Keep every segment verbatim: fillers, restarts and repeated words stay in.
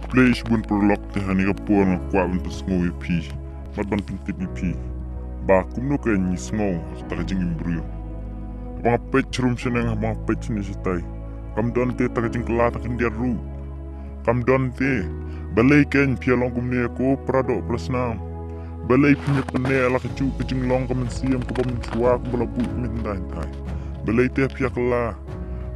Khublei shibun paralok, te ha kane ka por nga kwah ban pynsngew ïa phi, bad ban pyntip ïa phi ba kumno ka ngi sngew ha kata ka jingim briew. Haba nga peit sharum shaneng, haba nga peit shane shatai, kam don te kata ka jingkylla tang khyndiat ruh. Kam don te. Balei kein phi ïa long kumne ko para doh para snam? Balei phi ïa pyneh la ka juh ka jinglong ka mynsiem kaba mynshuwa kaba la buh mynta mynta? Balei te phi ïa kylla?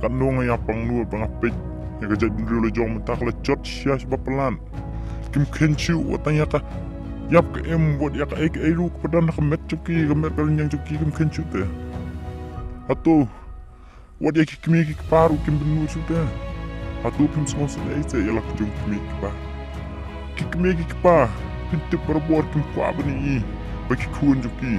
Katno nga ïa pang nud ba nga peit ïa ka jaitbynriew la jong mynta ka la jot shisha shisha ba palat. Kim kheiñ shuh wat tang ïa ka ïap ka im, wat ïa kaei kaei ruh kaba don ha ka met jong ki, ka met ka rynïeng jong ki, kim kheiñ shuh te. Hato wat ïa ki kmie ki kpa ruh kim bynnud shuh te. Hato phim sngewsynei seh ïa la ki jong ki kmie ki kpa? Ki kmie ki kpa, phin tip barabor, kim kwah ban ïohi ba ki khun jong ki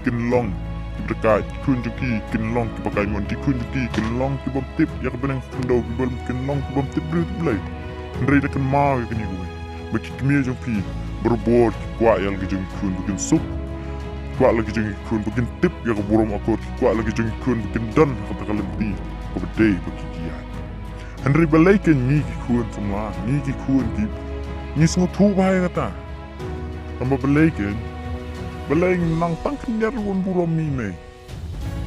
kin long kiba dakaid, ki khun jong ki kin long kiba kai mon, ki khun jong ki kin long ki bym tip ïa ka bneng khyndew, ki bym, kin long ki bym tip briew tip Blei. Hynrei da kynmaw ïa kane kawei, ba ki kmie jong phi barabor ki kwah ïa la ki jong ki khun ba kin suk, kwah la ki jong ki khun ba kin tip ïa ka burom akor, ki kwah la ki jong ki khun ba kin don ha kata ka lynti kaba dei ba ki ki ïaid. Hynrei balei kein ngi ki khun samla, ngi ki khun ki, ngi sngewthuh bha ïa kata? Tangba balei kein? Balei ngi nang tang khyndiat ruh ban burom ïa i mei?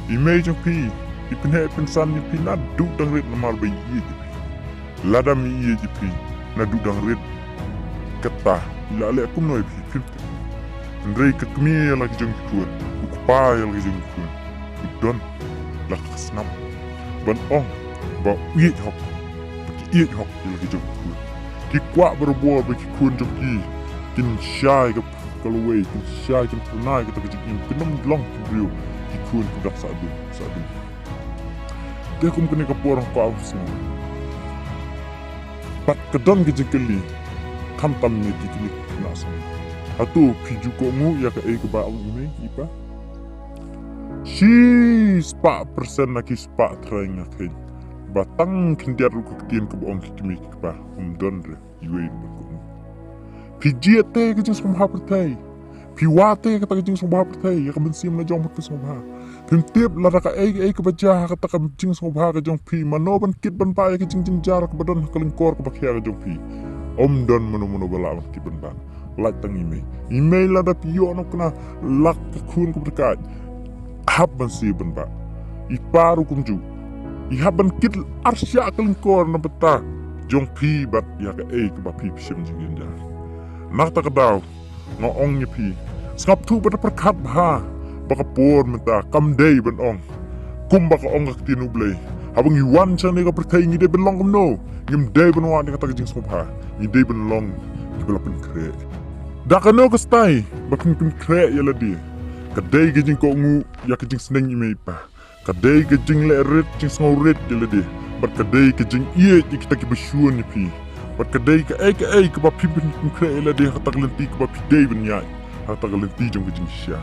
I mei jong phi, i pynheh pynsan ïa phi naduh dang rit namar ba i ïeit ïa phi. Lada im ïeit ïa phi naduh dang rit, kata i la leh kumno ïa phi, phim tip. Hynrei ka kmie ïa la ki jong ki khun, u kpa ïa la ki jong ki khun, u don la ka snam ban ong ba u ïeit hok, ba ki ïeit hok ïa la ki jong ki khun. Ki kwah barabor ba ki khun jong ki kin shai ka, ka lawei, kin shai, kin pynai kata ka jingim, kin ym long ki briew, ki khun kiba dang sah dum sah dum. Te kum kane ka por nga kwah ban sngew, bad ka don ka jingkylli khamtam ïa ki kmie ki khynnah samla. Hato phi ju kohnguh ïa kaei kaba ong i mei i pa? Shispah persen na ki spah trai nga kheiñ ba tang khyndiat ruh ka ktien kaba ong ki kmie ki kpa ym don re iwei ruh ban kohnguh. Phi jied te ka jingsngewbha pyrthei. Phi wad te kata ka jingsngewbha pyrthei, ïa ka mynsiem la jong phi sngewbha. Phim tip lada kaei kaei kaba jia ha kata ka jingsngewbha ka jong phi, mano ban kit ban bah ïa ka jingjynjar kaba don ha ka lyngkor kaba khia ka jong phi. Ym don mano mano ba lah ban kit ban bah. Lait tang i mei. I mei lada phi ïoh noh kane la ka khun kaba dakaid, hap ban siew ban bah. I pa ruh kumjuh, i hap ban kit arshah ka lyngkor na bynta jong phi bad ïa kaei kaba phi phi shem jingjynjar. Na kata ka daw nga ong ïa phi, sngap thuh bad pyrkhat bha ba ka por mynta kam dei ban ong kumba ka ong ka ktien U Blei. Haba ngi wan sha kane ka pyrthei ngi dei ban long kumno? Ngim dei ban wad ïa kata ka jingsngewbha, ngi dei ban long kiba la pynkhreh. Da kano ka style ba phin pynkhreh ïa lade? Ka dei ka jingkohnguh ïa ka jingsneng i mei i pa. Ka dei ka jingleh rit, jingsngew rit ïa lade. Bad ka dei ka jingïeit ïa kita kiba shun ïa phi. Bad ka dei kaei kaei kaba phi pyn-, pynkhreh ïa lade ha kata ka lynti kaba phi dei ban ïaid, ha kata ka lynti jong ka jingshisha.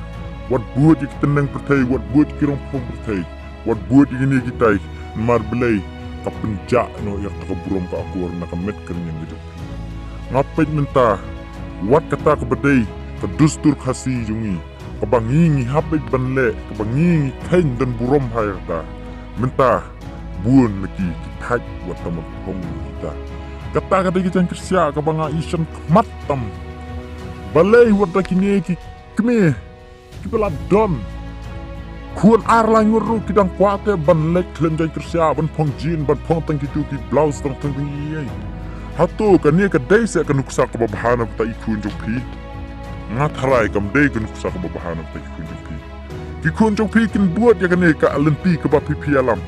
Wat bud ïa ki tneng pyrthei, wat bud ïa ki rong phong pyrthei, wat bud ïa kine kitai, namar balei? Ka pynjah noh ïa kata ka burom ka akor na ka met ka rynïeng ka jong phi. Nga peit mynta, wat kata kaba dei ka dustur Khasi jong ngi, kaba ngi ngi hap beit ban leh, kaba ngi ngi kheiñ don burom ha ïa kata. Mynta bun na ki ki thait wat tang ban phong ïa kita. Kata ka dei ka jingkyrshan kaba nga ïashem khmat tam. Balei wat da kine ki kmie kiba la don khun ar lai ngut ruh ki dang kwah te ban leit khlem jingkyrshan, ban phong jeans, ban phong tang kitu ki blouse, tang tang tang ïa ïa. Hato kane ka dei seh ka nuksa kaba bha na bynta i khun jong phi? Nga tharai kam dei ka nuksa kaba bha na bynta i khun jong phi. Ki khun jong phi kin bud ïa kane ka lynti kaba phi phi ïalam.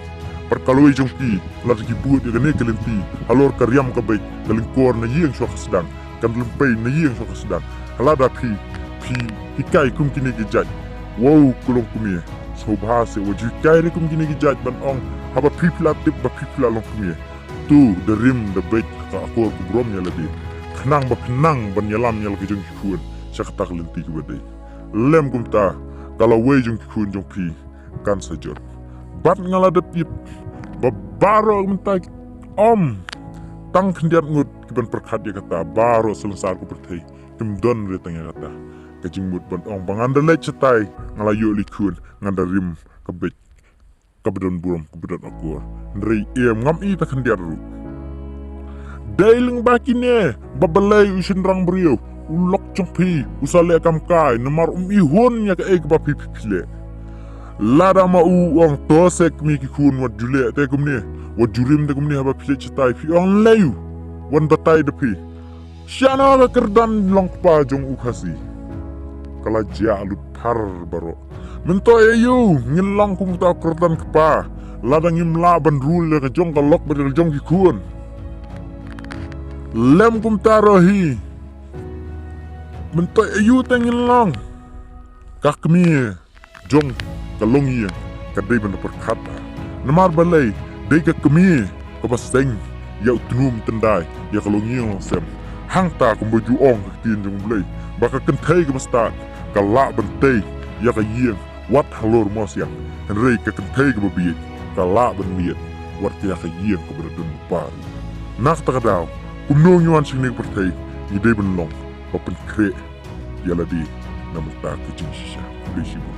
Bad ka lawei jong phi, lada ki bud ïa kane ka lynti halor ka riam ka beit, ka lyngkor na ïing shuwa ka sdang, kan lynti na ïing shuwa ka sdang. Lada phi, phi hikai kum kine ki jait, wow, ko long kmie, sngewbha seh wat ju hikai re kum kine ki jait ban ong haba phi phi la tip ba phi phi la long kmie. To da rim da beit ha ka akor ka burom ïa lade, khnang ba phin nang ban ïalam ïa la ka jong ki khun sha kata ka lynti kaba dei. Lem kumta ka lawei jong ki khun jong phi kan sa jot. Bad nga la dep ïa ba baroh mynta, ym tang khyndiat ngut ki ban pyrkhat ïa kata, baroh salonsar ka pyrthei kim don re tang ïa kata ka jingmut ban ong ba ngan da leit shatai, nga la ïoh leit khun, ngan da rim ka beit kaba don burom, kaba don akor. Hynrei em, ngam i tang khyndiat ruh. Dei lyngba kine ba balei u shynrang briew, u lok jong phi, u sa leh kam kai, namar um ihun ïa kaei kaba phi phi leh. Lada ma u ong to se kmie ki khun wat ju leh te kumne, wat ju rim te kumne haba phi leit shatai, phi ong lei u wan batai da phi. Shano ka kyrdan long kpa jong u Khasi. Ka la jia lut phar baroh. Mynta ïa u ngin long kum uta u kyrdan kpa. Lada ngim lah ban rule ïa ka jong ka lok bad ïa ka jong ki khun. Lem kumta ruh hi. Mynta ïa u te ngin long. Ka kmie jong ka longïing ka dei ban pyrkhat. Namar balei, dei ka kmie kaba seng ïa u tnum tyndai ïa ka longïing longsem. Hangta kumba ju ong ka ktien jong U Blei ba ka kynthei kaba stad ka lah ban tei ïa ka ïing wat halor mawsiang, hynrei ka kynthei kaba bieit ka lah ban miet wat ïa ka ïing kaba da don bapar. Na kata ka daw, kumno ngi wan sha kane ka pyrthei, ngi dei ban long ba pynkhreh ïa lade na bynta ka jingshisha. Khublei shibun.